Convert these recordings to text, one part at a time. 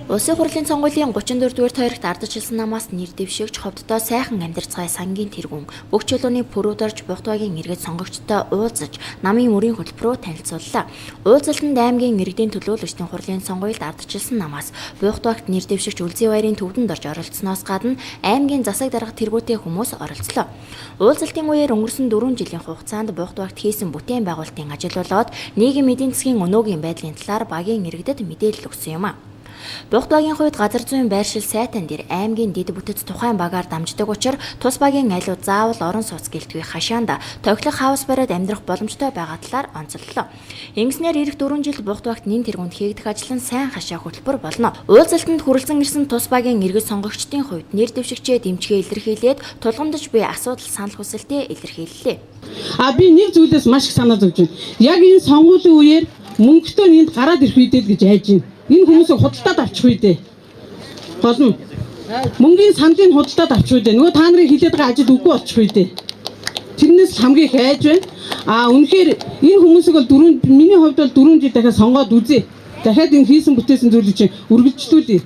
Улсын хурлын сонгуулийн 34-р тойрогт ардчилсан намаас нэр дэвшигч ховддоо сайхан амьдарцгаая сангийн тэргүүн бүх чулууны пүрэвд орж Бухтвагийн иргэд сонгогчтой уулзаж намын мөрийн хөтөлбөрөөр танилцууллаа. Уулзалтанд аймгийн иргэдийн төлөөлөгчдийн хурлын сонгуульд ардчилсан намаас Бухтвагт нэр дэвшигч Үлзий баярын төвдөнд орж оролцсоноос гадна аймгийн засаг дарга тэргүүтэй хүмүүс оролцлоо. Уулзалтын үеэр өнгөрсөн 4 жилийн хугацаанд Бухтвагт хийсэн бүтээн байгуулалтын ажил болоод нийгэм эдийн засгийн өнөөгийн байдлын талаар багийн иргэдэд мэдээлэл өгсөн юм а. Бухтвагийн хувьд газар зүйн байршил сайтан дээр аймгийн дэд бүтэц тухайн багаар дамждаг учраа тус багийн айлууд заавал орон сууц гэлтгүй хашаанд тохилох хаус бариад амьдрах боломжтой байгаа талаар онцоллоо. Ингэснээр ирэх 4 жил Бухтвагт нэн тэргуунд хийгдэх ажил нь сайн хашаа хөтөлбөр болно. Уулзалтанд хүрэлцэн ирсэн тус багийн иргэд сонгогчдын хувьд нэр дэвшигчээ дэмжихээ илэрхийлээд тулгамдж буй асуудал санал хүсэлтээ илэрхийллээ. А би нэг зүйлээс маш их санаа зовж байна. Яг энэ сонгуулийн үеэр мөнгөтэй нь энд гараад ирэх үедээ л гэж айж байна. Энэ хүмүүсийг худалдаад авчих үедээ. Гол нь мөнгөний сандлыг худалдаад авчих үедээ. Нөгөө та нарын хилээд байгаа ажил үгүй болчих үедээ. Тэрнээс л хамгийн их айж байна. А үнэхээр энэ хүмүүсийг бол дөрөв миний хувьд бол 4 жил дахиад сонгоод үзье. Дахиад энэ хийсэн бүтээсэн зүйлийг чинь үргэлжлүүлье.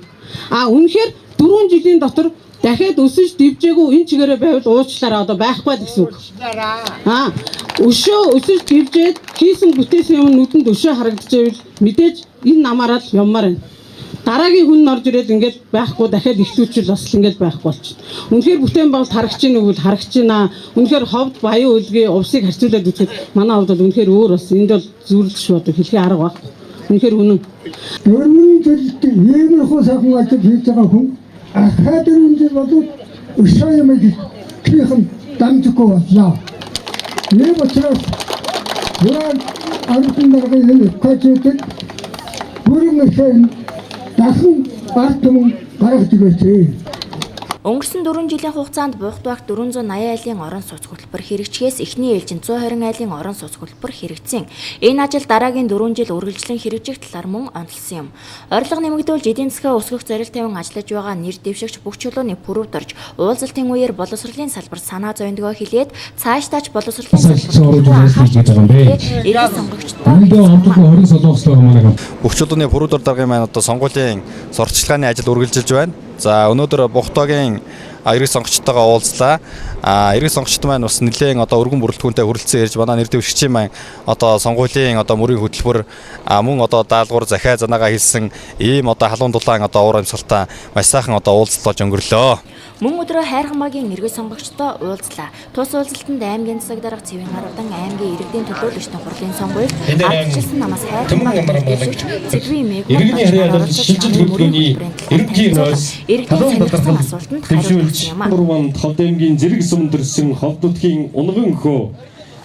А үнэхээр 4 жилийн дотор дахиад өсөж дэвжээгүй энэ чигээрээ байвал уучлаарай, одоо байхгүй л гэсэн үг. Аа, өшөө өсөж дэвжээд хийсэн бүтээсэн юм нүдэнд өшөө харагдчихвэл мэдээж энэ намаараа л явмаар байна. Дараагийн хүн нь орж ирээд ингээд байхгүй, дахиад эхлүүлчихвэл бас л ингээд байхгүй болчихно. Үнэхээр бүтээн байгуулалт харагч ийн үгүй харагч байна. Үнэхээр ховд Баян өлгийн увсыг харьцуулаад үзэхэд манай ховд бол үнэхээр өөр бас энд бол зүрлж шүү, одоо хэлхийн арга байхгүй. Үнэхээр үнэн. 4 жилд иймэрхүү сайхан ажил хийж байгаа хүн ахаад 4 жил болов өшөө юм хийх нь дамжихгүй боллоо. Ийм учраас Уран арван даргын энэ кожуудад бүрэн өшөө дахин ард түмэн гаргаж өгөөч. Өнгөрсөн 4 жилийн хугацаанд Бухтвагт 480 айлын орон сууц хөтөлбөр хэрэгжихээс эхний ээлжинд 120 айлын орон сууц хөтөлбөр хэрэгжсэн. Энэ ажил дараагийн 4 жил үргэлжлэн хэрэгжих талаар мөн онцлсон юм. Орлого нэмэгдүүлж эдийн засгаа өсгөх зорилт тавин ажиллаж байгаа нэр дэвшигч бүх чулууны пүрэвд орж уулзалтын үеэр боловсролын салбарт санаа зовнидгоо хэлээд цаашдаа ч боловсролын салбарт анхаарч иргэд сонгогчдод Эндээ хамтран 20 солонгослоо манай гам. Бүх чулууны пүрэв даргын маань одоо сонгуулийн сурталчилгааны ажил үргэлжилж байна. За, өнөөдөр Бухтвагийн иргэд сонгогчтойгоо уулзлаа. Иргэд сонгогчд маань бас нэлээд одоо өргөн бүрэлдэхүүнтэй хүрэлцэн ирж манай нэр дэвшигчийн маань одоо сонгуулийн одоо мөрийн хөтөлбөр, мөн одоо даалгавар, захиа занаагаа хэлсэн ийм одоо халуун дулаан одоо уур амьсгалтай маш сайхан одоо уулзалт болж өнгөрлөө. Мөн өдрөө Хайрхан багийн иргэд сонгогчдоо уулзлаа. Тус уулзалтанд аймгийн засаг дарга Цэвэн Арвадан, аймгийн иргэдийн төлөөлөгчдийн хурлын сонгуульд ардчилсан намаас Хайрхан багийн дэвшигч Цэдвийн Мэг Иргэний харьяалал шилжилт хөдөлгөөний ерөнхий нойс иргэдийн халуун сонирхсан талархал асуултанд хариулт дэвшүүлж өгсөн юм а. Гурван ховд аймгийн зэрэг сүмдэрсэн ховд нутгийн унган хөө.